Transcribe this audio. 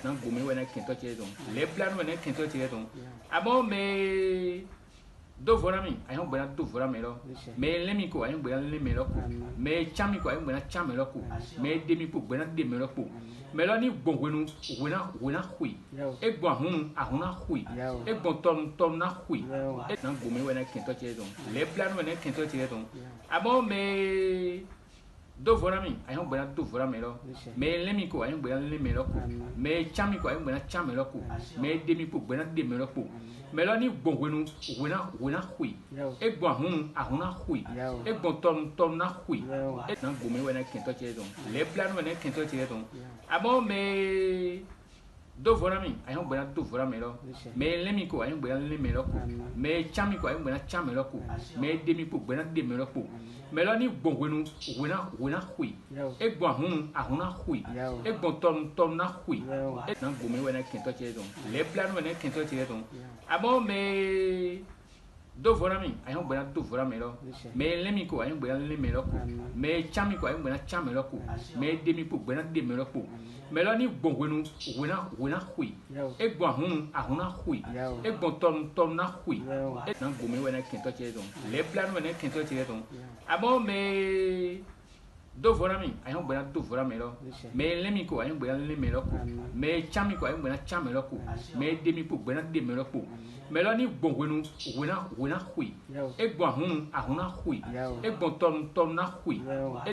Nan gome wɛ ne kɛntɔ tse dɔn lɛ blanu wɛ ne kɛntɔ tse dɔn abɔ mɛ do vɔra mi ayi gbɛna do vɔra mi lɔ mɛ lɛ mi ko ayi gbɛna lɛ mi lɔ ko mɛ tsa mi ko ayi gbɛna tsa mi lɔ ko mɛ de mi ko gbɛna de mi lɔ ko mɛ lɔ ni gbɔn wenu wena wena xoe egbɔn ahunu ahuna xoe egbɔn tɔnu tɔnu na xoe nan gome wɛ ne kɛntɔ tse dɔn lɛ blanu wɛ ne kɛntɔ tse dɔn abɔ mɛ do vɔra mi ayi gbɛna do vɔra mi lɔ mɛ lɛ mi ko ayi gbɛna lɛ mi lɔ ko mɛ tsa mi ko ayi gbɛna tsa mi lɔ ko mɛ de mi ko gbɛna de mi lɔ ko mɛ lɔ ni gbɔn wenu wena wena xoe egbɔn ahunu ahuna xoe egbɔn tɔnu tɔnu na xoe nan gome wɛ ne kɛntɔ tse dɔn lɛ blanu wɛ ne kɛntɔ tse dɔn abɔ mɛ do vɔra mi ayi gbɛna do vɔra mi lɔ mɛ lɛ mi ko ayi gbɛna lɛ mi lɔ ko mɛ tsa mi ko ayi gbɛna tsa mi lɔ ko mɛ de mi ko gbɛna de mi lɔ ko mɛ lɔ ni gbɔn wenu wena wena xoe egbɔn ahunu ahuna xoe egbɔn tɔnu tɔnu na xoe nan gome wɛ ne kɛntɔ tse dɔn lɛ blanu wɛ ne kɛntɔ tse dɔn abɔ mɛ do vɔra mi ayi gbɛna do vɔra mi lɔ mɛ lɛ mi ko ayi gbɛna lɛ mi lɔ ko mɛ tsa mi ko ayi gbɛna tsa mi lɔ ko mɛ de mi ko gbɛna de mi lɔ ko mɛ lɔ ni gbɔn wenu wena wena xoe egbɔn ahunu ahuna xoe egbɔn tɔnu tɔnu na xoe nan gome wɛ ne kɛntɔ tse dɔn lɛ blanu wɛ ne kɛntɔ tse dɔn abɔ mɛ do vɔra mi ayi gbɛna do vɔra mi lɔ mɛ lɛ mi ko ayi gbɛna lɛ mi lɔ ko mɛ tsa mi ko ayi gbɛna tsa mi lɔ ko mɛ de mi ko gbɛna de mi lɔ ko mɛ lɔ ni gbɔn wenu wena wena xoe egbɔn ahunu ahuna xoe egbɔn tɔnu tɔnu na xoe.